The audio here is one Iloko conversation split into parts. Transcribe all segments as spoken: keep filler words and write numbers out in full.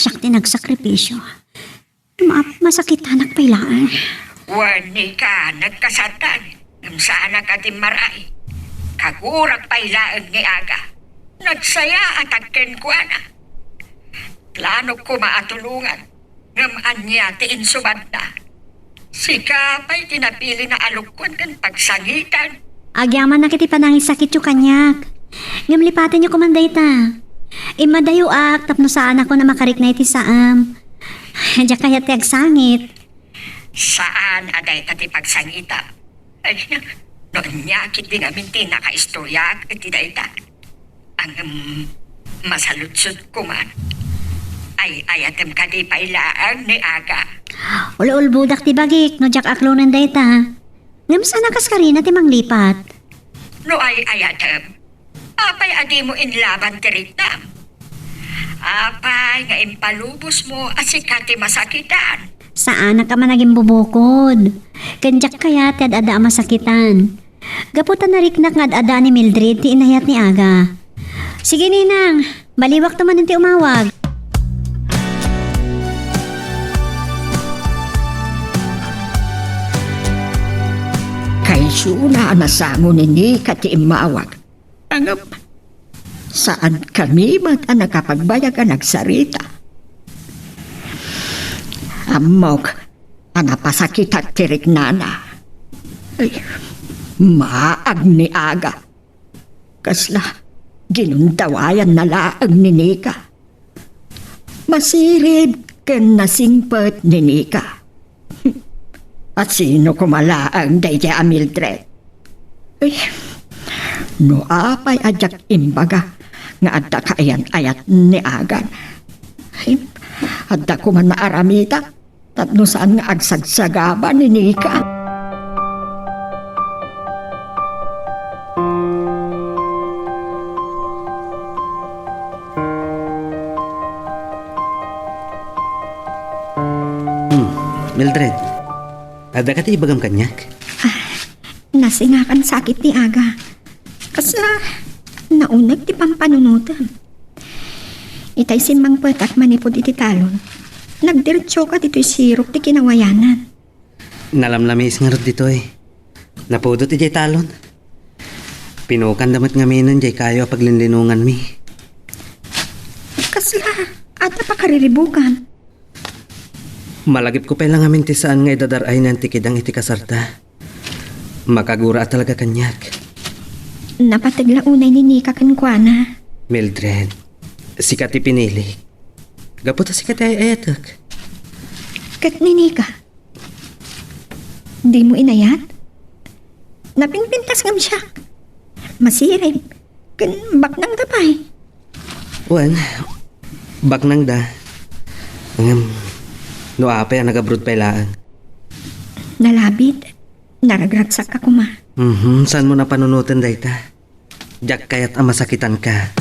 Siak ti nagsakripisio. Ma-, masakitanak pay laeng. Wen, Nika, nagkasatan. Ngem saanak a dimmaray. Kagurak pay laeng ni Aga. Nagsayaatak kenkuana. Planok koma a tulongan. Ngem ania ti insubadna? Sika pay ti napilina a lukon ken pagsangitan. Agyamannak iti panangisakityo kaniak. Ngem lipatenyo koman dayta. Immadayoak tapno saanakon a makarikna iti saem. Diak kayat ti agsangit. Saan a dayta ti pagsangitam. Ay, no ania ketdi ngamin ti nakaistoryaak iti dayta. Ngem, masaludsodko man. Ay-ayatem kadi pay laeng ni Aga? Ululbodak ti bagik no diak aklonen dayta. Ngem saan a kaskarina ti manglipat? No ay-ayatem, apay a dimo inlaban ti riknam? Apay nga impalubosmo a sika ti masakitan? Saanak a managimbubukod. Ken diak kayat ti ad-adda a masakitan. Gapu ta nariknak nga ad-adda ni Mildred ti inayat ni Aga. Sige, Ninang, baliwakto manen ti umawag. Kayatna a nasango ni Nika ti immawag. Ngem, saankami met a nakapagbayag a nagsarita. Ammok a napasakitak ti riknana. Ay, maag ni Aga. Kasla ginundawayanna laeng ni Nika. Masirib ken nasingpet ni Nika. A sino koma laeng daydiay a Mildred? Ay, no apay a diak imbaga nga adda kaayan-ayat ni Aga. Ay, adda koma naaramidak. Tapno saan nga agsagsagaba ni Nika. Hmm, Mildred, adda ka ti ibagam kaniak? Ah, nasingakan sakit ni Aga. Kasla nauneg ti pampanunotem. Itay simmangpetak manipud iti talon, nagdiretsoka ditoy sirok ti kinawayanan. Nalamlamis ngarud ditoy. Napudot idiay talon. Pinukanda met ngaminen diay kayo a paglinlinonganmi. Kasla adda pakariribukan? Malagipko pay la ngamin ti saan nga idadar-ay ni Auntie Kidang iti kasarta. Makagura a talaga kaniak. Napateg la unay ni Nika kenkuana. Mildred, sika ti pinilik. Gapu ta sika ti ay-ayatek. Ket ni Nika, dimo inayat? Napinpintas ngem siak. Masirib. Ken baknangda pay. Wen, baknangda. Ngem, no apay a nagabroad pay laeng? Nalabit. Naragragsakka koma. Mhm, saanmo a panunoten dayta? Diak kayat a masakitanka.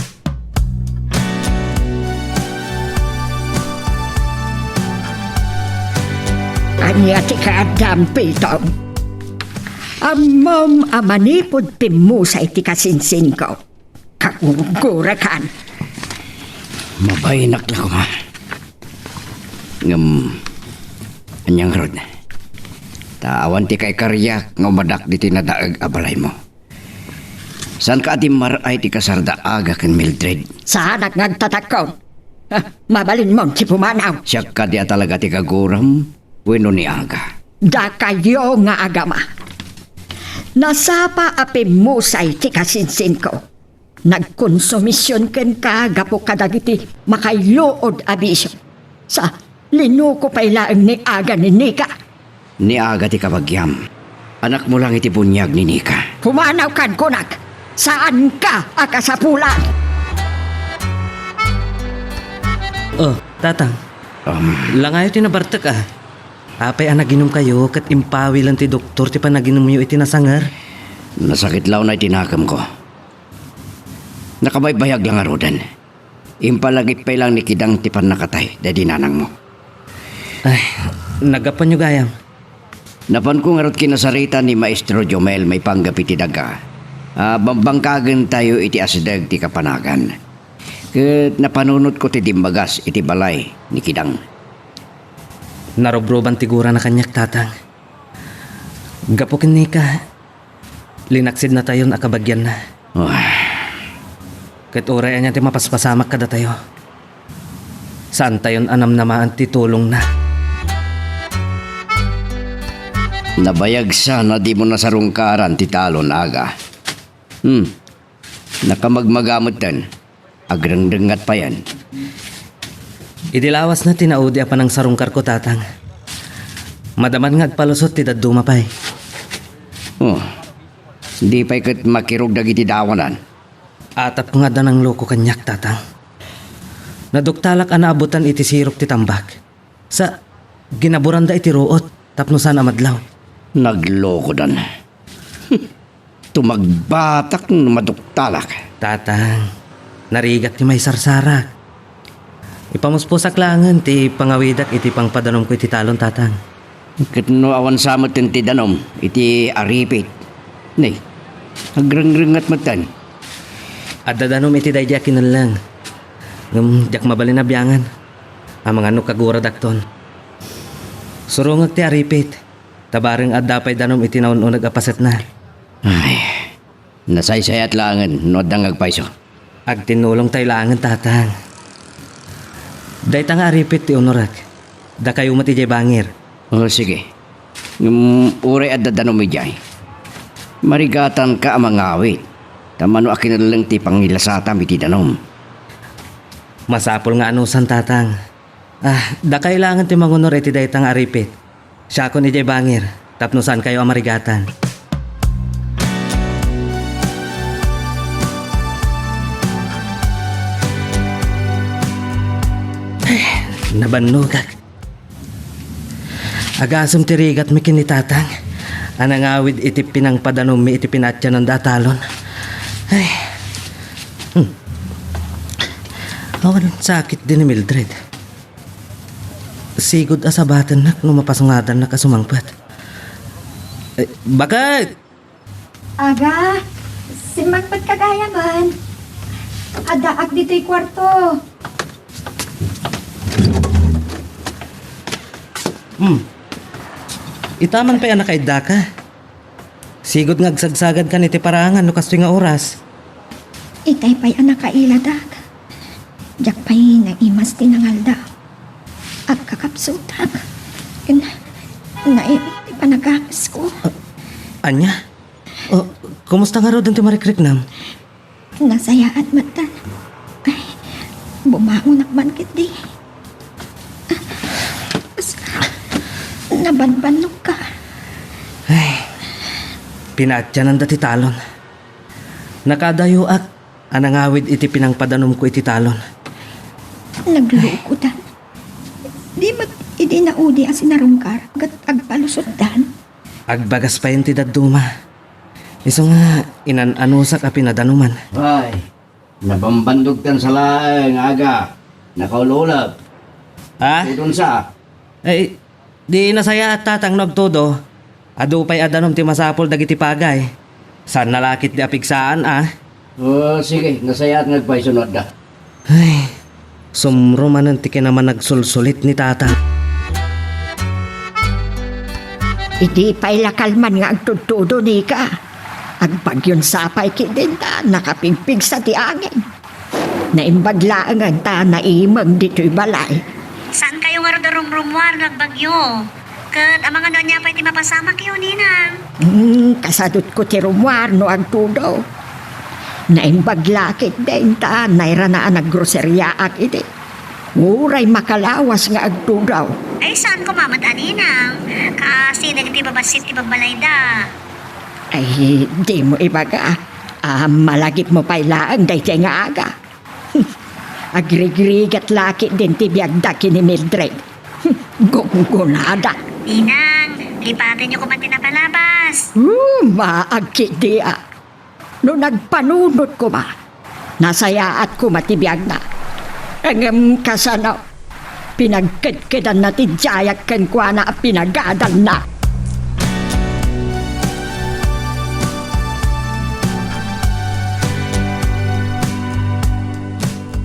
Ania ti kaaddam, Pitong? Ammom a manipud pimmusay ti kasinsinko, kagurgurakan. Mabainak la koma. Ngem, ania ngarud? Ta awan ti kaikariak nga umadak ditoy nadaeg a balaymo. Saanka a dimmar-ay ti kasarda Aga ken Mildred? Saanak nga agtatakkon. Ah, mabalinmon ti pumanaw. Siak kadi a talaga ti kaguram wenno ni Aga? Dakayo nga agama. Nasapa a pimmusay ti kasinsinko. Nagkonsumision kenka gapu kadagiti makailluod a bisio. Sa, linuko pay laeng ni Aga ni Nika. Ni Aga ti kabagiam. Anakmo lang iti buniag ni Nika. Pumanawkan, kunak! Saanka a kasapulan! Oh, Tatang. Um, Langayo ti nabartek, a. Apay a naginumkayo ket impawilen ti doktor ti panaginumyo iti nasanger? Nasakit la unay ti nakemko. Nakabaybayag la ngaruden. Impalagip pay lang ni Kidang ti pannakatay daydi nanangmo. Ay, naggapuanyo gayam. Napanko ngarud kinasarita ni Maestro Jomel maipanggep iti daga a bambangkagentayo iti asideg ti kapanagan. Ket napanunotko ti dimmagas iti balay ni Kidang. Narubruban ti gurana kaniak, Tatang. Gapu ken nika, linaksidnatayon a kabagianna. Ah. Ket uray ania ti mapaspasamak kadatayo, saantayon a namnamaan ti tulongna. Nabayag sana dimo nasarungkaran ti talon, Aga. Hmm. Nakamagmaga metten. Agrengrengngat payen. Idi lawasna ti naudi a panangsarungkarko, Tatang. Madaman nga agpalusot ti dadduma pay. Oh, di pay ket makirog dagiti dawanan. Atapko nga adda nangloko kaniak, Tatang. Naduktalak a naabutan iti sirok ti tambak. Sa, ginaburanda iti ruot tapno saan a madlaw. Naglokodan. Tumagbatak no maduktalak. Tatang, narigat ti maisarsarak. Ipamuspusak laengen ti pangawidak iti pangpadanomko iti talon, Tatang. Ket no awan sa metten ti danom iti aripit, ne, agrengrengngat metten. Adda danom iti daydi a kinelleng. Ngem diak mabalin a biangen. Amangan no kaguradakton. Surongek ti aripit, ta bareng adda pay danom iti naun-uneg a pasetna. Ay, nasaysayat laengen no adda nga agpayso. Agtinnulongtay laengen, Tatang. Dayta nga aripit ti unorek. Dakayo met idiay bangir. O, sige. Ngem uray adda danom idiay, marigatanka a mangawid, ta mano a kinelleng ti pangilasatam iti danom. Masapul nga anusan, Tatang. Ah, dakayo laengen ti mangunor iti dayta nga aripit. Siakon idiay bangir, tapno saankayo a marigatan. Nabannogak. Agasem ti rigatmi ken ni Tatang a nangawid iti pinangpadanummi iti pinaatiananda a talon. Ay. Hmm. Awan sakit din ni Mildred. Sigud a sabatennak no mapasungadannak a sumangpet. Eh, bakit? Aga, simmangpetka gayam. Addaak ditoy kuarto. Hmm. Ita man pay a nakaiddaka. Sigud nga agsagsagadkan iti paraangan no kastoy nga oras. Itay pay a nakailadak. Diak pay naimas ti nangaldaw. Agkakapsutak. Ken, nairok ti panagapusko. Ah, ania? Oh, kumusta ngaruden ti marikriknam? Nasayaat metten. Ay, bumangonak man ketdi. Nabanbannogka. Ay, pinaatiananda ti talon. Nakadayoak a nangawid iti pinangpadanumko iti talon. Naglukodan. Di met idi naudi a sinarungkar ket agpalusotdan. Agbagas payen ti dadduma. Isu nga inan-anusak a pinadanuman. Ay, nabambandogtan sa laeng, Aga. Nakaululep. Ha? Tudon sa. Ay, di nasayaat, Tatang, no agtudo. Adu pay a danum ti masapul dagiti pagay. Saanna la ketdi a pigsaan, a? O, sige, nasayaat nga agpayso no adda. Ay, sumro manen ti kinamanagsulsulit ni Tatang. Idi pay la kalman nga agtudtudo, nika, agbagyon sa pay ketdin ta nakapigpigsa ti angin. Naimbag laengen ta naimem ditoy balay. Saankayo ngarud a rumrummuar no agbagyo? Ket amangan no ania pay ti mapasamakyo, Ninang? Hmm, kasadutko ti rummuar no agtudo. Naimbag la ketdin ta nairana a naggroseriaak idi. Uray makalawas nga agtudo. Ay, saan koma met a, Ninang? Kaasi dagiti babassit ti babbalayda. Ay, dimo ibaga. Ah, malagipmo pay laeng daytoy nga aga. Agrigrigat la ketdin ti biagda ken ni Mildred. Gunggonada. Ninang, lipatenyo koma ti napalabas. Hmm, maagkidi a. No nagpanunot koma, nasayaat koma ti biagna. Ngem kasano? Pinagkedkedanna ti diayak kenkuana a pinagadalna.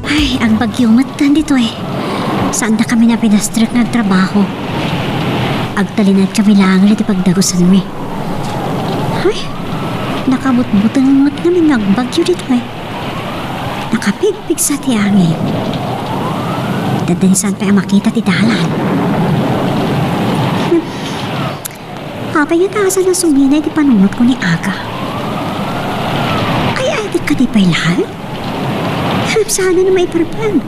Ay, agbagyo met ditoy. Saandakami a pinastrek nga agtrabaho. Agtalinaedkami laeng iti pagdagusanmi. Ay, nakabutbuteng met ngamin nga agbagyo ditoy. Nakapigpigsa ti angin. Dadden saan pay a makita ti dalan. Apay nga ta saan a sumina iti panunotko ni Aga? Ay, ay, di kadi pay laeng? Saan a maiparpang?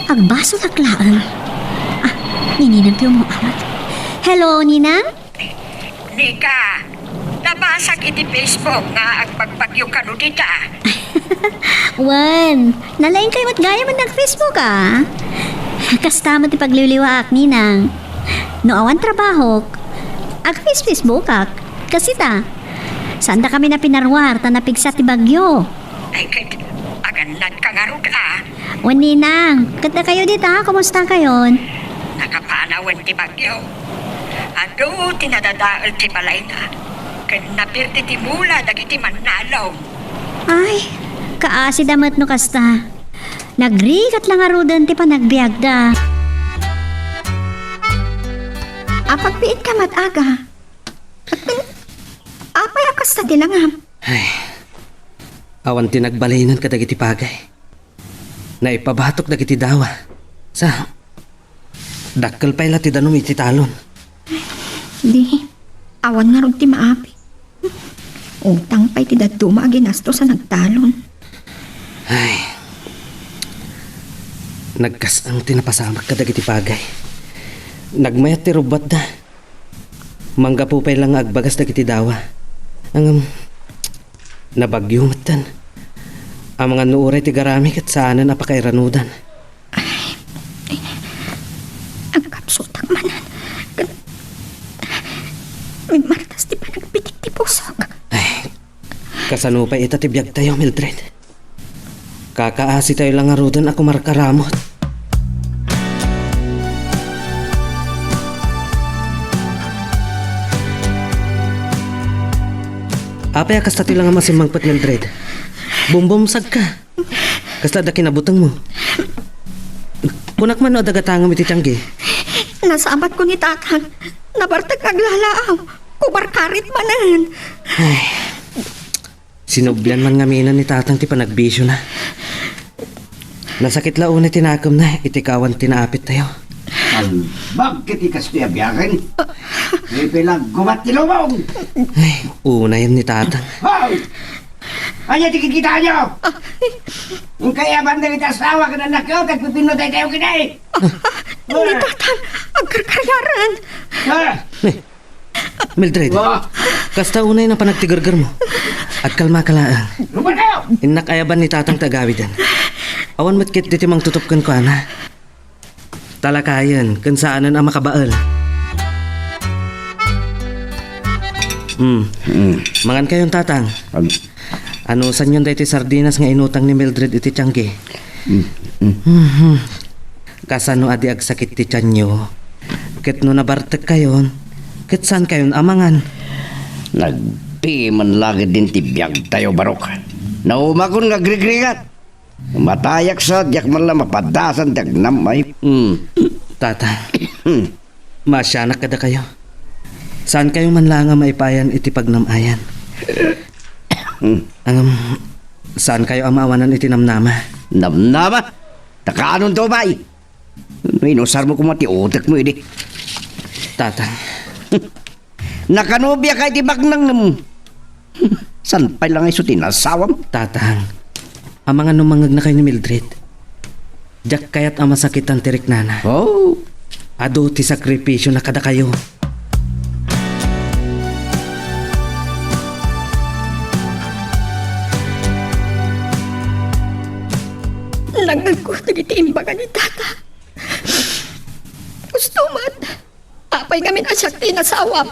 Agbasolak laeng. Ah, ni Ninang ti umuamat. Hello, Ninang? Nika, nabasak iti Facebook nga agbagbagyo kano dita. Wen, nalaingkayo met gayam a nag-Facebook, a. Kasta met ti pagliwliwaak, Ninang. No awan trabahok, ag-Face-Facebookak. Kasita, saandakami a pinaruar ta napigsa ti bagyo. Ay, ket agannadka ngarud, a. Wen, Ninang, ket dakayo dita, kumustakayon? Nakapanawen ti bagyo. Adu ti nadadael ti balayna, ken napirdi ti mula dagiti mannalong. Ay, kaasida met no kasta. Nagrigat la ngaruden ti panagbiagda. Apagbiit ka met, Aga. Apay a kasta ti langam? Ay, awan ti nagbalinen kadagiti pagay. Naipabatok dagiti dawa. Sa, dakkel pay la ti danum iti talon. Di, awan ngarud ti maapi. Utang pay ti dadduma a ginastos a nagtalon. Ay, nagkas-ang ti napasamak kadagiti pagay. Nagmayat ti rubbuatda. Manggapu pay la nga agbagas dagiti dawa. Ngem, nabagyo metten. Amangan no uray ti garami ket saanen a pakairanudan. Ay, agkapsutak manen. Ket mimmartas ti panagbitik ti pusok. Ay, kasano pay ita ti biagtayo, Mildred? Kakaasitayo la ngaruden a kumarkaramut. Apay a kasta ti langam a simmangpet, Mildred? Bumbumsagka. Kasla adda kinabutengmo. Kunak man no adda gatangem iti tianggi. Nasabatko ni Tatang. Nabartek nga aglalaaw. Kumarkarit manen. Ay. Sinublian man ngaminen ni Tatang ti panagbisiona. Nasakit la unay ti nakemna iti kawan ti naapittayo. Nalbag ket ti kastoy a biagen. Ipilaggubat ti lubong. Ay, unayen ni Tatang. Hoy! Ania ti kikitaenyo? Inkay aban dagiti asawa ken annakyo, ket pipinno daytayo kadi. Ni Tatang, agkarkaryaren. Ah! Mildred, kasta unay napan ti gergermo. Agkalmaka laeng. Innak ayaban ni Tatang ti agawiden. Awan met ketdi ti mangtutup kenkuana. Talakayen, ken saanen a makabael. Hmm. Mm. Mangankayon, Tatang. An- Anusanyon daytoy sardinas nga inutang ni Mildred iti tianggi. Mm, mm. Mhm. Kasano a di agsakit ti tianyo? Ket no nabartekkayon, ket saankayon a mangan? Nagpiman la ketdin ti biagtayo, Barok. Naumakon nga agrigrigat. Matayak sa diak man la mapadasan ti agnam-ay. Hmm. Tata. Hmm. Maasianak kadakayo. Saankayo man laeng a maipayan iti pagnam-ayan. Hmm. Ngem, saankayo a maawanan iti namnama. Namnama? Ta kaanonto pay? No inusarmo koma ti utekmo idi. Tatang. Nakanubiaka iti baknangem. Saan pay la nga isu ti nasawam? Tatang, amangan no mangngegnakayo ni Mildred. Diak kayat a masakitan ti riknana. Oh. Adu ti sakripisiona kadakayo. Nangngegko dagiti imbaga ni Tata. Gusto met. Apay ngamin a siak ti nasawam?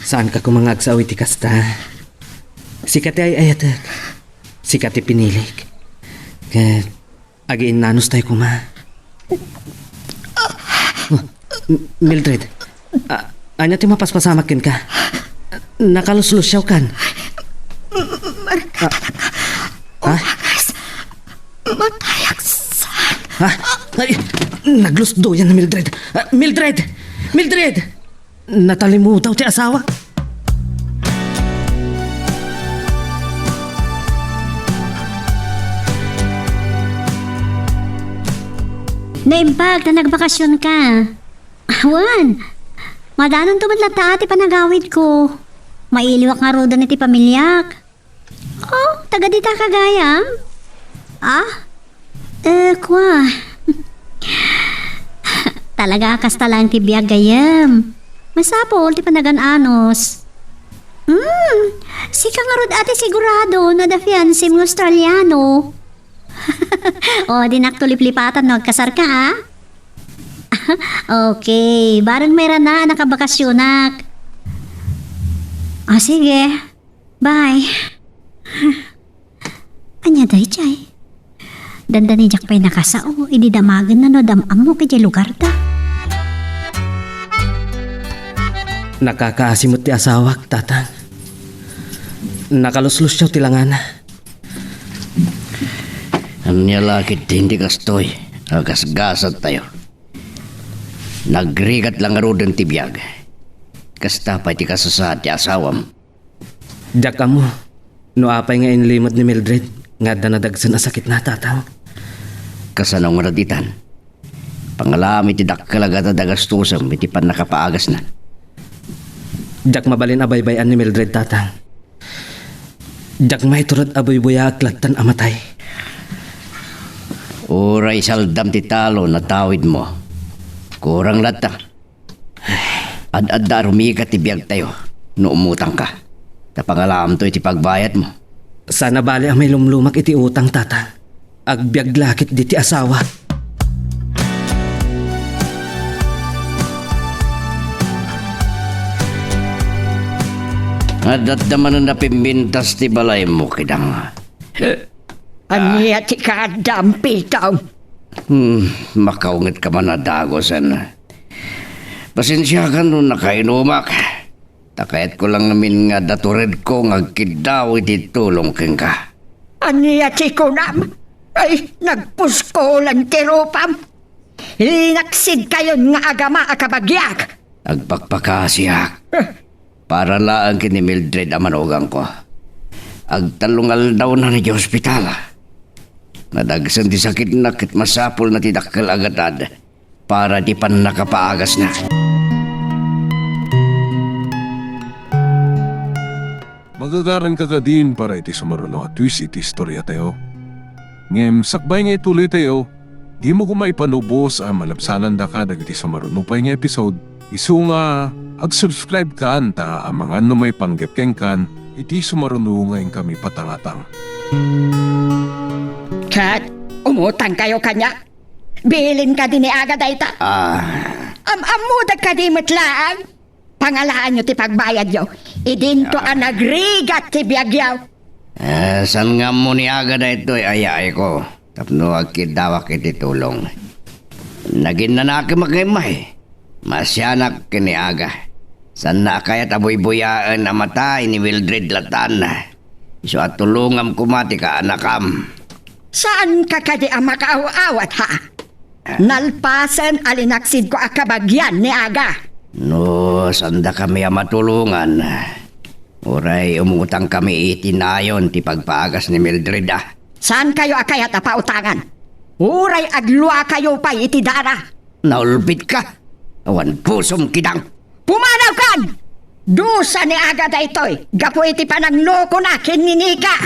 Saanka koma nga agsao iti kasta. Sika ti ay-ayatek. Sika ti pinilik. Ket agiinnanos tayo koma. Oh, M-, Mildred, a-, ania ti mapaspasamak kenka? Nakaluslusiawkan. Mar-, ah, ah? Matayak saan? Ha? Ay, naglusdoyan ni Mildred. Ah, Mildred! Mildred! Natalimutaw ti asawa. Naimbag ta nagbakasionka. Awan. Madanonto met latta ti panagawidko. Mailiwak ngaruden iti pamiliak. Oh, taga dita ka gayam? Ah? Eh, kua. Talaga, kasta laeng ti biag gayam. Masapul ti panagan-anos. Hmm, sika ngarud a ti sigurado no adda fiancem nga Australiano. O, dinak to liplipatan no agkasarka, ha? Okay, bareng mairana a nakabakasionak. Ah, sige. Bye. Ania daydiay? Dandani diak pay nakasao, idi damagenna no adda am-ammok idiay lugarda. Nakakaasi met ti asawak, Tatang. Nakaluslusiaw ti langana. Ania la ketdin ti kastoy a gasgasattayo? Nagrigat la ngaruden ti biag. Kasta pay ti kasasaad ti asawam. Diak ammo no apay nga inlimed ni Mildred nga adda nadagsen a sakitna, Tatang. Kasano ngarud itan? Pangalaam iti dakkel a gatad a gastosem iti pannakapaagasna. Diak mabalin a baybay-an ni Mildred, Tatang. Diak maiturod a buybuyaak lattan a matay. Uray saldam ti talon a tawidmo. Kurang latta. Ad-adda a rumigat ti biagtayo no umutangka. Ta pangalaamto iti pagbayadmo. Saan a bali a mailumlumak iti utang, Tatang. Agbiag la ketdi ti asawa. Adda manen a pimbintas ti balaymo, Kidang. Ania ti kaaddam, Pitong? Hmm, makawngetka man a dagusen. Pasensiakan no nakainumak. Ta kayatko la ngamin nga adda turedko nga agkiddaw iti tulong kenka. Ania ti kunam? Ay, nagpuskolan ti rupam. Linaksidkayon nga agama a kabagiak. Agpakpakasiak. Eh. Para laeng ken ni Mildred a manugangko. Agtallo nga aldawna idiay ospital. Nadagsen ti sakitna ket masapulna ti dakkel a gatad para ti pannakapaagasna. Magagaranka kadin para iti sumaruno a twist iti istoriatayo. Ngem sakbay nga ituloytayo, dimo koma ipanubos a malabsanandaka dagiti sumaruno pay nga episode. Isu nga, ag-subscribe kan ta amangan no maipanggep kenkan iti sumaruno nga inkami patangatang. Ket, umutangkayo kaniak? Bilin kadi ni Aga dayta? Ah. Am-ammoda kadi met laeng? Pangalaanyo ti pagbayadyo. Idinto a nagrigat ti biagyo. Ah, saan nga ammo ni Aga daytoy, ayaeko? Tapno agkiddawak iti tulong. Naginnanakem a kaymae. Masianak ken ni Aga. Saanna a kayat a buybuyaen a matay ni Mildred lattan. Isu a tulongam koma ti kaanakam. Saanka kadi a makaaw-awat, ha? Nalpasen a linaksidko a kabagian ni Aga. No, saandakami a matulongan, uray umutangkami iti nayon ti pagpaagas ni Mildred, a. Saankayo a kayat a pautangan? Uray agluakayo pay iti dara. Naulbitka. Awan pusom, Kidang. Pumanawkan! Dusa ni Aga daytoy, gapu iti pananglokona ken ni Nika.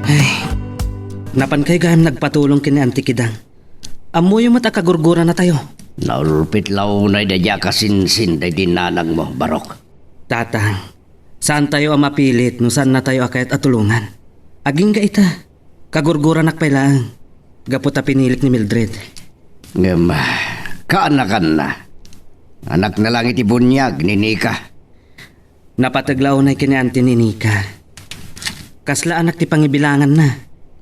Ay, napankay gayam nagpatulong ken ni Auntie Kidang. Ammoyo met a kagurguranatayo. Naulpit la unay daydi a kasinsin daydi nanangmo, Barok. Tatang, saantayo a mapilit no saannatayo a kayat a tulongan. Agingga ita, kagurguranak pay laeng, gapu ta pinilik ni Mildred. Ngem, kaanakanna. Anakna laeng iti buniag ni Nika. Napateg la unay ken ni Auntie ni Nika. Kasla anak ti pangibilanganna.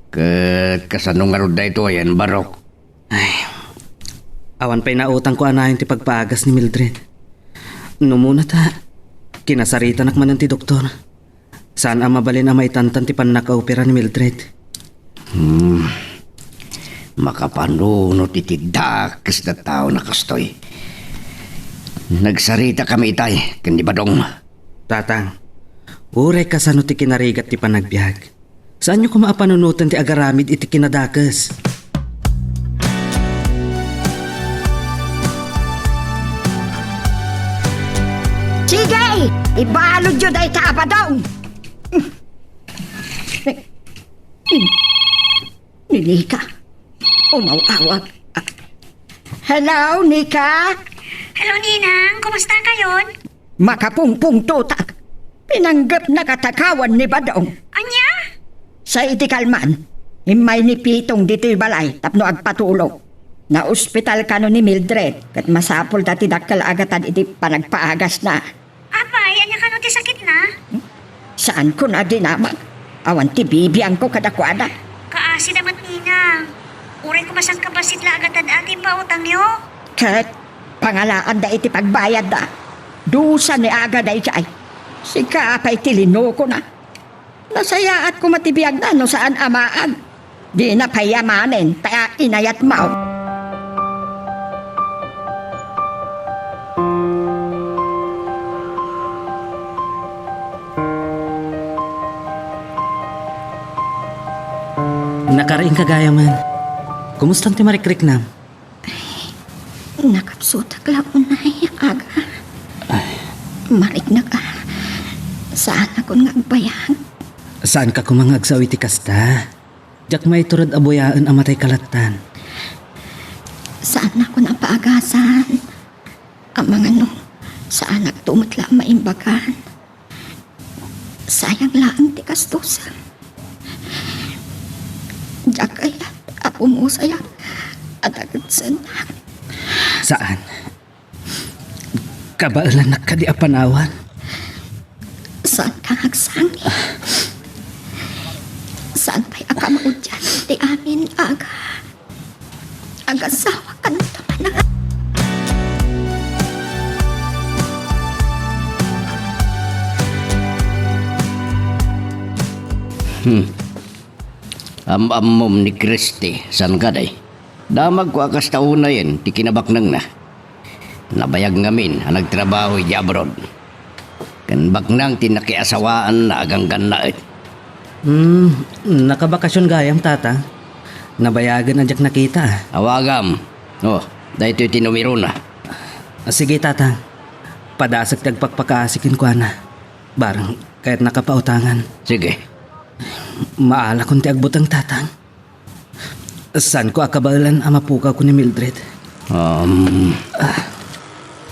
Ket kasano ngarud daytoyen, Barok? Ay, awan pay nautangko a nayon ti pagpaagas ni Mildred. No umuna ta, Kinasaritanak manen ti doktor. Saan a mabalin a maitantan ti pannakaopera ni Mildred. Hmm. Makapanunot iti dakes a tao na kastoy. Nagsaritakami itay ken ni Badong. Tatang, uray kasano ti kinarigat ti panagbiag, saanyo koma a panunoten ti agaramid iti kinadakes. Sige, ibaludyo dayta a Badong. Ni Nika. Umaw-awag. Hello, Nika? Hello, Ninang. Kumusta kayon? Makapungpungtotak. Pinanggepnak a takawan ni Badong. Ania? Sa idi kalman, immay ni Pitong ditoy balay tapno agpatulog. Naospital kano ni Mildred, ket masapulda ti dakkel a gatad iti panagpaagasna. Apay, ania kano ti sakitna? Saanko a dinamag. Awan ti bibiangko kadakuada. Kaasida met, Ninang. Uray koma sangkabassit la a gatad ti impautangyo. Ket pangalaanda iti pagbayadda. Dusa ni aga daydiay. Sika pay ti linukona. Nasayaat koma ti biagna no saan a maag. Dina pay amanen ta inayatmo. Nakariingka gayamen. Kumustan ti marikriknam? Nakapsutak la unay, aga. Ay. Mariknak a. Saanakon nga agbayag. Saanka koma nga agsao iti kasta? Diak maiturod a buyaen a matayka lattan. Saanakon a paagasan. Amangan no, saanakto met la a maimbagan. Sayang laeng ti kastos. Diak kayat a pumusayak a dagedsennak. Saan? Kabaelannak kadi a panawan? Saanka nga agsangit? Saan pay a kamaudian ti amin, aga? Agasawakanto manen. Hmm. Am-ammom ni Christy, saan kadi? Damagko a kasta unayen ti kinabaknangna. Nabayag ngamin a nagtrabaho idiay abroad. Ken baknang ti nakiasawaanna a ganggannaet. Hmm, nakabakasyon gayam, Tata. Nabayagen a diak nakita. Awagam. Oh, daytoy ti numerona. Ah, sige, Tata. Padasek ti agpakpakaasi kenkuana. Barang kayatnaka pautangan. Sige. Maalakon ti agbuteng, Tatang. Saanko a kabaelan a mapukawko ni Mildred. Um, ah.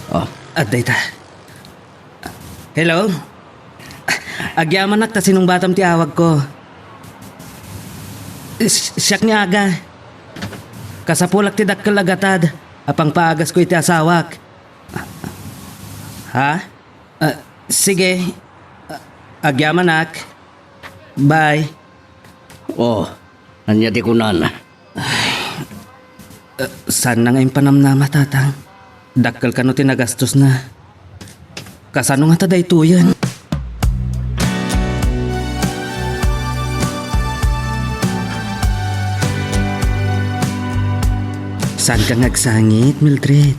Oh. Adda ita. Hello? Agyamanak ta sinungbatam ti awagko. S-, siak ni Aga. Kasapulak ti dakkel a gatad a pangpaagasko iti asawak. Ha? Ah, sige. Ah, agyamanak. Bye. Oh, ania ti kunana? Eh, saanna nga impanamnama, Tatang. Dakkel kano ti nagastosna. Kasano ngata daytoyen? Saanka nga agsangit, Mildred.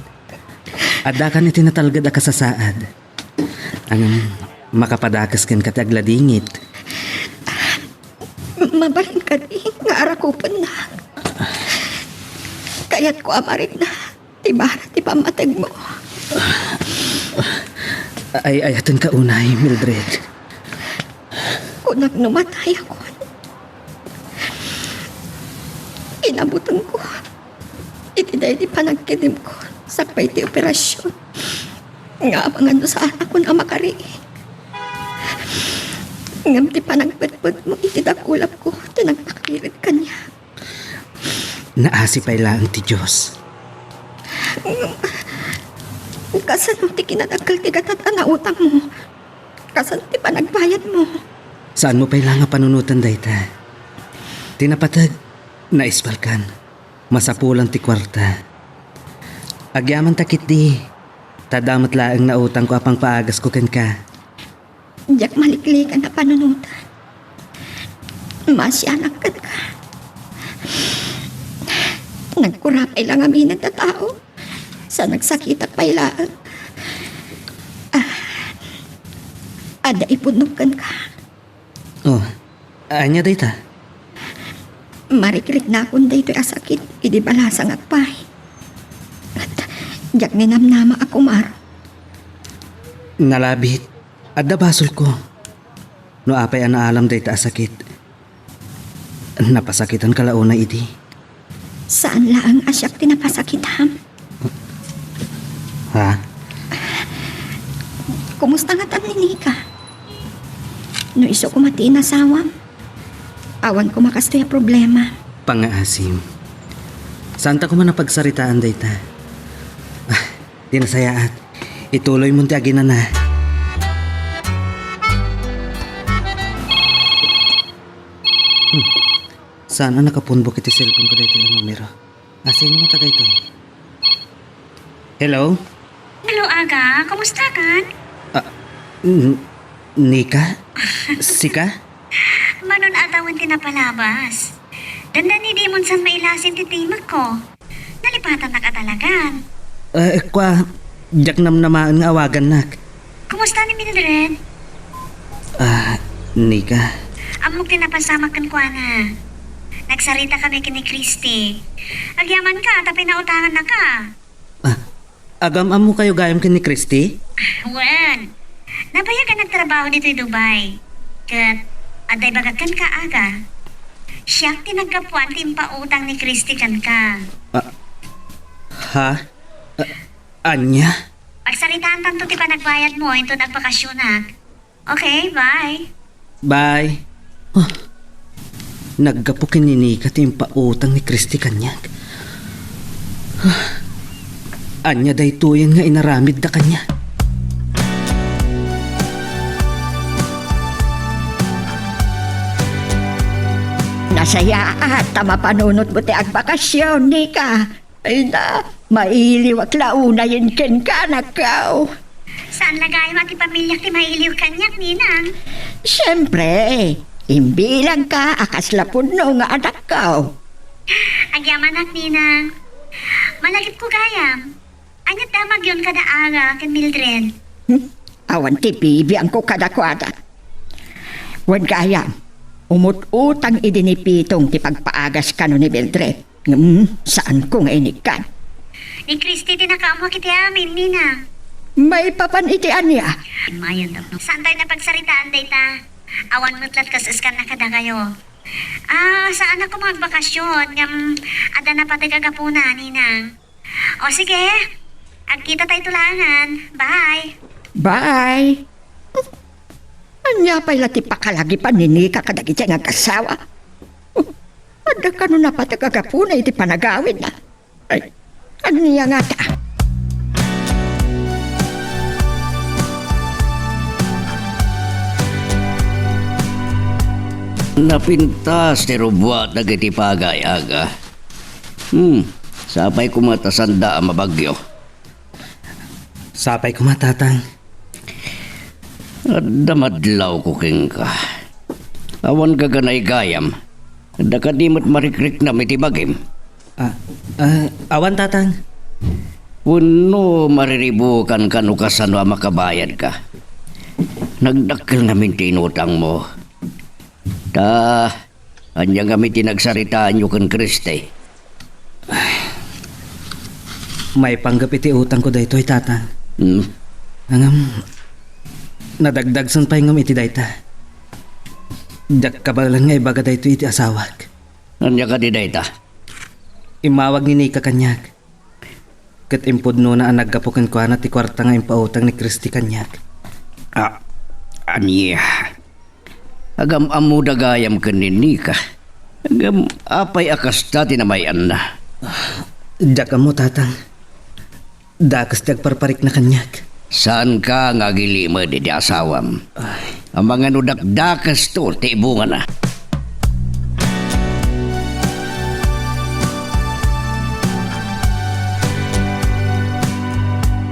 Addakan iti natalged a kasasaad. Ngem, makapadakes kenka ti agladingit. Mabalin kadi nga arakupennak? Kayatko a marikna ti bara ti pammategmo. Ay-ayatenka unay, Mildred. Kunak no matayakon. Inabutengko iti daydi panagkidemko sakbay ti operasion. Nga amangan no saanakon a makariing. Ngem ti panagpedpedmo iti dakulapko ti nagpakired kaniak. Naasi pay laeng ti Dios. Ngem, kasano ti kinadakkel ti gatad a nautangmo? Kasano ti panagbayadmo? Saanmo pay la nga panunoten dayta. Ti napateg, naisbalkan. Masapulan ti kuarta. Agyamanta ketdi, ta adda met laeng nautangko a pangpaagasko kenka. Diak maliklikan a panunotan. Masianak kenka. Nagkurapay la ngamin a tao. Sa nagsakitak pay laeng. Ah, adda ipudnok kenka. Oh, ania dayta? Marikriknakon daytoy a sakit idi balasangak pay. Ket diak ninamnama a kumaro. Nalabit, adda basolko. No apay a naalam dayta a sakit, napasakitanka la unay idi. Saan laeng a siak ti napasakitam. Ha? Kumusta ngatan ni Nika? No isu koma ti inasawam, awan koma kastoy a problema. Pangngaasim. Saanta koma napagsaritaan dayta. Ah, di nasayaat. Ituloymon ti aginana. Hmm. Saan a nakapunbok iti cellphone ko daytoy a numero? A, sino nga ta daytoy? Hello? Hello, Aga. Kumusta kan? Ah, n-, Nika? Sika? Manon a tawen ti napalabas. Dandani dimon san mailasin ti timekko. Nalipatannak a talagan. Eh, kua, diak namnamaen nga awagannak. Kumusta ni Mildred? Ah, Nika. Ammok ti napasamak kenkuana. Nagsarita kami ken ni Christy. Agyamanka, ta pinautangannaka. Ah, agam-ammokayo gayam ken ni Christy? Wen, nabayag a nagtrabaho ditoy Dubai. Ket adda ibagak kenka, Aga. Siak ti naggapuan ti impautang ni Christy kenka. Ah, ha? Ah, ania? Pagsaritaantanto ti panagbayadmo inton agbakasionak. Okay, bye. Bye. Ah, naggapu ken ni Nika ti impautang ni Christy kaniak. Ah, ania daytoyen nga inaramidda kaniak? Nasayaat ta mapanunotmo ti agbakasion, Nika. Ay na, mailiwak la unayen kenka, anakko. Saan la gayam a ti pamiliak ti mailiw kaniak, Ninang? Siempre, imbilangka a kasla pudno nga anakko. Agyamanak, Ninang. Malagipko gayam. Ania't damagyon kada Aga ken Mildred? Hmm? Awan ti bibiangko kadakuada. Wen gayam, umut-utang idi ni Pitong ti pagpaagas kano ni Mildred. Ngem, saanko nga inikkan. Ni Christy ti nakaammo iti amin, Ninang. Maipapan iti ania? Immayen tapno. Saantayo napagsaritaan dayta. Awan met la't kas-eskanna kadakayo. Ah, saanak koma agbakasion, ngem adda napateg a gapuna, Ninang. O sige, agkitatayo laengen. Bye. Bye. Ania pay la ti pakalagipan ni Nika kadagiti nga agassawa? Adda kano napateg a gapuna iti panagawidna. Ay, ania ngata? Napintas ti rubbuat dagiti pagay, Aga. Hmm, sapay koma ta sanda a mabagyo. Sapay koma, Tatang. Adda madlawko kenka. Awan gaganay gayam. Adda kadi met marikriknam iti bagim. Ah, ah, awan, Tatang. Wenno mariribukanka no kasano a makabayadka. Nagdakkel ngamin ti inutangmo. Ta, ania ngamin ti nagsaritaanyo ken Christy? Maipanggep iti utangko daytoy, Tatang. Hmm? Ngem, nadagdagsen pay ngem iti dayta. Diak kabaelan nga ibaga daytoy iti asawak. Ania kadi dayta? Immawag ni Nika kaniak. Ket impudnona a naggapu kenkuana ti kuarta nga impautang ni Christy kaniak. Ah, ania? Agam-ammoda gayam ken ni Nika. Ngem apay a kasta ti namay-anna? Diak ammo, Tatang. Dakes ti agparparikna kaniak. Saanka nga agilimed iti asawam. Ay. Amangan no dakdakesto ti ibungana.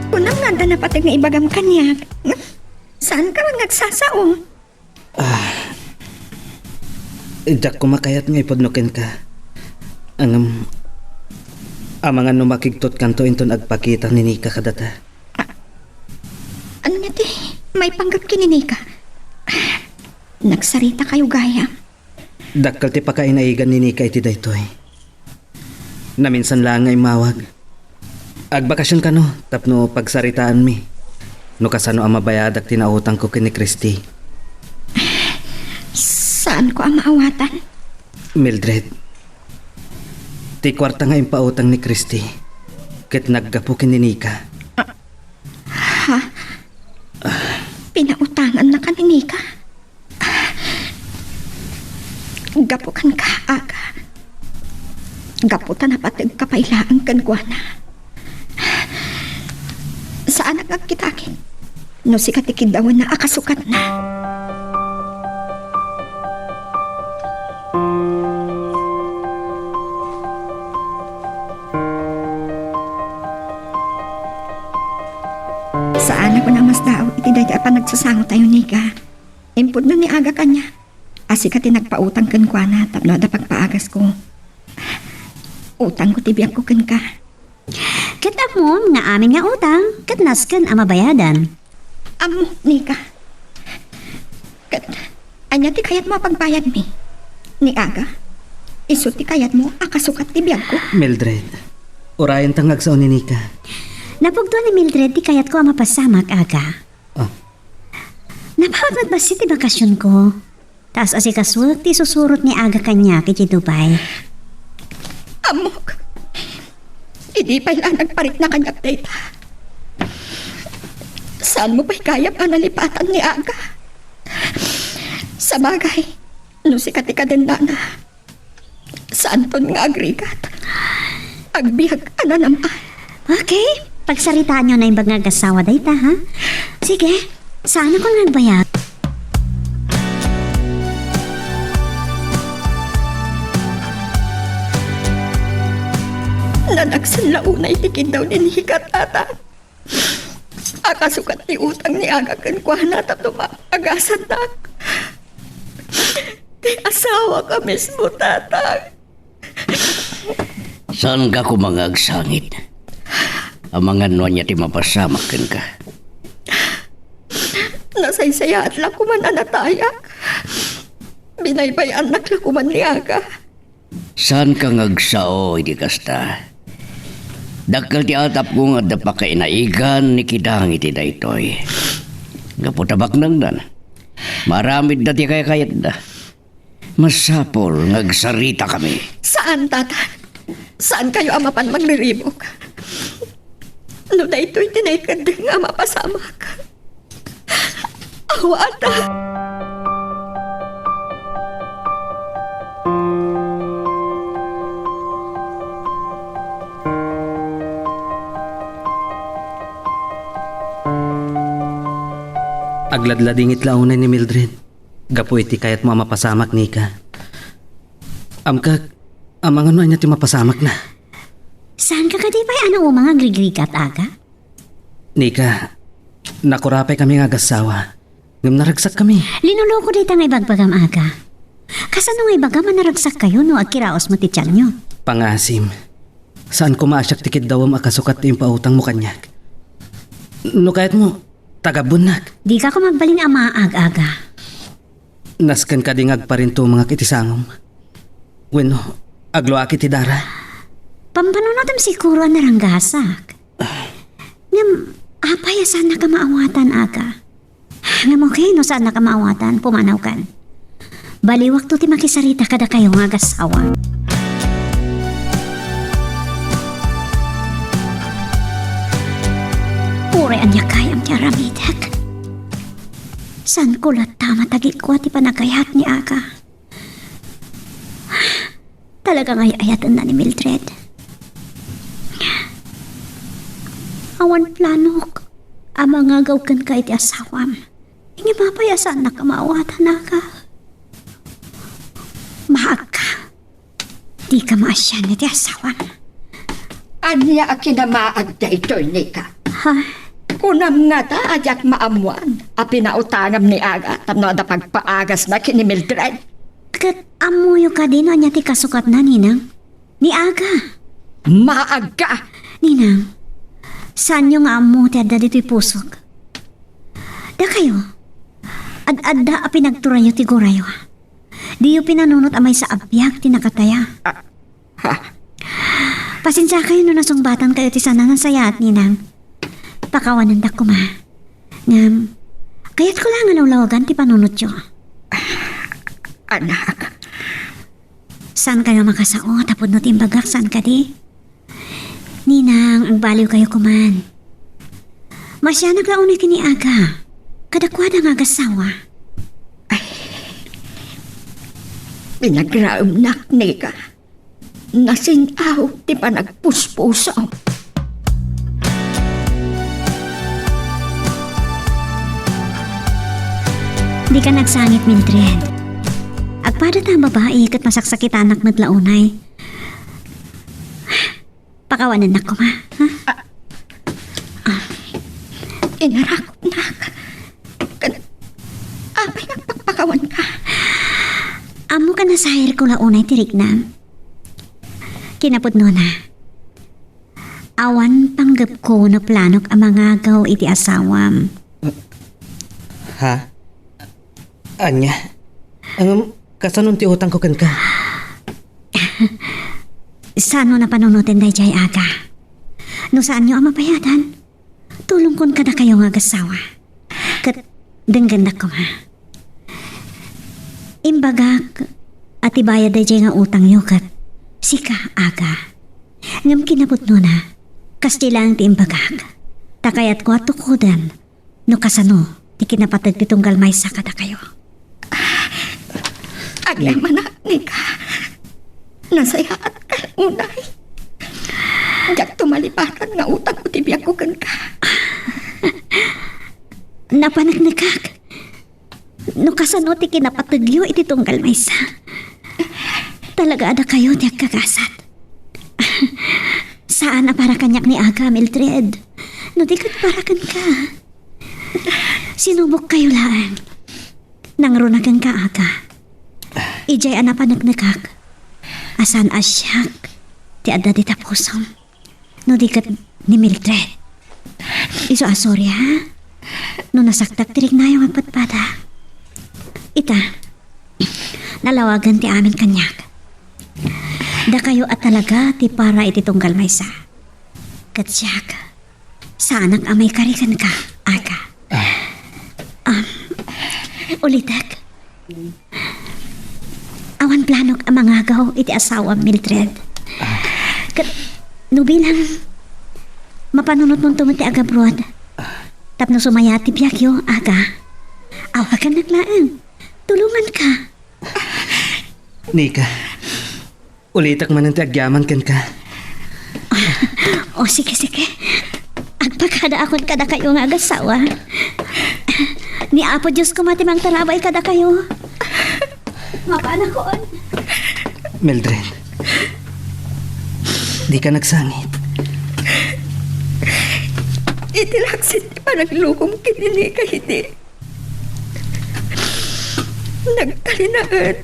Kunam nga adda napateg nga ibagam kaniak. Saanka man nga agsasao? Ah, diak koma kayat nga ipudno kenka. Ngem, amangan no makigtutkanto inton agpakita ni Nika kadata. Ah, ania ti maipanggep ken ni Nika? Ah, nagsaritakayo gayam. Dakkel ti pakainaigan ni Nika iti daytoy. Naminsan laeng nga immawag. Agbakasyon kano tapno pagsaritaanmi no kasano a mabayadak ti nautangko ken ni Christy. Saanko a maawatan. Mildred, ti kuarta nga impautang ni Christy ket naggapu ken ni Nika. Ha? Pinautangannaka ni Nika? Gapu kenka, Aga. Gapu ta napategka pay laeng kenkuana. Saanak nga agkitaket no sika ti kiddawenna a kasukatna. Saanak nga amasdaaw iti dayta a panagsasangotayo, Nika. Impudno ni Aga kaniak a sika ti nagpautang kenkuana tapno adda pagpaagasko. Utangko ti biagko kenka. Ket ammom nga amin nga utang ket nasken a mabayadan. Ammo, Nika. Ket ania ti kayatmo a pagbayadmi? Ni Aga? Isu ti kayatmo a kasukat ti biagko? Mildred, urayenta nga agsao ni Nika. Napugto ni Mildred ti kayatko a mapasamak, Aga. Ah. Napaut met bassit ti bakasionko. Ta as-asikasuek ti isusurot ni Aga kaniak idiay Dubai. Ammok, idi pay la nagparikna kaniak dayta, saanmo pay gayam a nalipatan ni Aga. Sabagay, no sika ti kadennana, saanton nga agrigat. Agbiag a nanam-an. Okay, pagsaritaanyo naimbag nga agassawa dayta, ha? Sige, saanakon nga agbayag. Nanagsen la unay ti kiddaw ni Nika, Tatang. A kasukat ti utang ni Aga kenkuana tapno maagasannak. Ti asawak a mismo, Tatang. Saanka koma nga agsangit. Amangan no ania ti mapasamak kenka. Nasaysayaat la koman a natayak. Binaybay-annak la koman ni Aga. Saanka nga agsao iti kasta? Dakkel ti atapko nga adda pakainaigan ni Kidang iti daytoy. Gapu ta baknangdan, maaramidda ti kaykayatda. Masapul nga agsaritakami. Saan, Tatang. Saankayo a mapan mangriribuk. No daytoy ti naikeddeng a mapasamak. Awan. Agladladingit la unay ni Mildred gapu iti kayatmo a mapasamak, Nika. Amkak, amangan no ania ti mapasamakna. Saanka kadi pay a nauma nga agrigrigat, Aga? Nika, nakurapay kami nga agassawa, ngem naragsakkami. Linuloko dayta nga ibagbagam, Aga. Kasano nga ibagam a naragsakkayo no agkiraos met ti tianyo? Pangaasim, saan koma a siak ti kiddawem a kasukat ti impautangmo kaniak. No kayatmo, tagabbuennak. Dika koma agbalin a maag, Aga. Nasken kadi nga agparintumengak iti sangom? Wenno, agluaak iti dara? Pampanunotem siguro a naranggasak. Ngem, apay a saannak a maawatan, Aga? Ngem okay no saannak a maawatan, pumanawkan. Baliwakto ti makisarita kadakayo nga agassawa. Uray ania gayam ti aramidek. Saanko latta a matagikua ti panagayat ni Aga. Talaga nga ay-ayatenna ni Mildred. Awan planok a mangagaw kenka iti asawam. Ngem apay a saannak a maawatan, Aga? Maagka. Dika maasian iti asawam. Ania a kinamaag daytoy, Nika? Ha? Kunam ngata a diak maammuan a pinautangam ni Aga tapno adda pagpaagasna ken ni Mildred. Ket ammoyo kadi no ania ti kasukatna, Ninang? Ni Aga. Maagka! Ninang, saanyo nga ammo ti adda ditoy pusok. Dakayo, ad-adda a pinagturayo ti gurayo. Diyo pinanunot a maysa a biag ti nakataya. Ah, ha? Pasensiakayo no nasungbatankayo ti saan a nasayaat, Ninang. Pakawanendak koma. Ngem, kayatko la nga lawlawagan ti panunotyo. Anak. Saankayo makasao tapno ti imbagak saan kadi? Ninang, agbaliwkayo koman. Masianak la unay ken ni Aga. Kadakuada nga agassawa. Ay, pinagraemnak, Nika. Nasin-aw ti panagpuspusom. Dika nagsangit, Mildred. Agpada ta a babai ket masaksakitanak met la unay. Pakawanennak koma, ha? Ah. Ah. Inarakopnak. Ken, apay nga agpakpakawanka? Ammoka a nasairko la unay ti riknam. Kinapudnona, awan panggepko no planok a mangagaw iti asawam. Ha? Ania? Ngem, kasano ti utangko kenka? Saanmo a panunoten daydiay, Aga? No saanyo a mapayadan, tulongkon kadakayo nga agassawa. Ket denggendak koma. Imbagak a ti bayad daydiay nga utangyo ket sika, Aga. Ngem kinapudnona, kasdi laeng ti imbagak. Ta kayatko a tukoden no kasano ti kinapateg ti tunggal maysa kadakayo. Agyamanak, Nika. Nasayaat ka unay. Diak tumalipatan nga utangko ti biagko kenka. Napaneknekak no kasano ti kinapategyo iti tunggal maysa. Talaga a dakayo ti agkagasat. Saan a para kaniak ni Aga, Mildred. No di ket para kenka. Sinubokkayo laeng. Nangruna kenka, Aga. Idiay a napaneknekak a saan a siak ti adda dita pusom. No di ket ni Mildred. Isu a sorry, ha? No nasaktak ti riknayo nga agpadpada. Ita, nalawagen ti amin kaniak. Dakayo a talaga ti para iti tunggal maysa. Ket siak, saanak a maikari kenka, Aga. Ah. Um, ulitek. Awan planok a mangagaw iti asawam, Mildred. Ah. Ket no bilang mapanunotmonto met ti agabruat, tapno sumayaat ti biagyo, Aga, awagannak laeng. Tulonganka. Nika, ulitek manen ti agyaman kenka. O, sige, sige. Agpakadaakon kadakayo nga agassawa. Ni Apo Dios koma ti mangtarabay kadakayo. Mapanakon. Mildred, dika nagsangit. Iti laksid ti panaglukom ken ni Nika idi. Nagtalinaed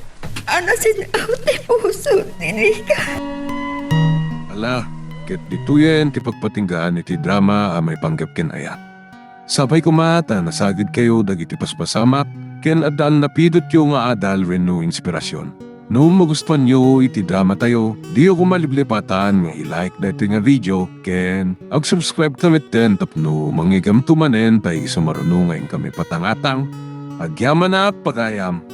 a nasin-aw ti puso ni Nika. Ala, ket ditoyen ti pagpatinggaan iti drama a maipanggep ken ayat. Sapay koma ta nasagidkayo dagiti paspasamak ken adda a napidotyo nga adal wenno inspirasyon. No magustuanyo iti dramatayo, diyo koma liplipatan nga i-like daytoy nga video ken ag-subscribe ta metten tapno mangigamto manen ta isu maruno nga inkami patangatang. Agyamanak pagayam.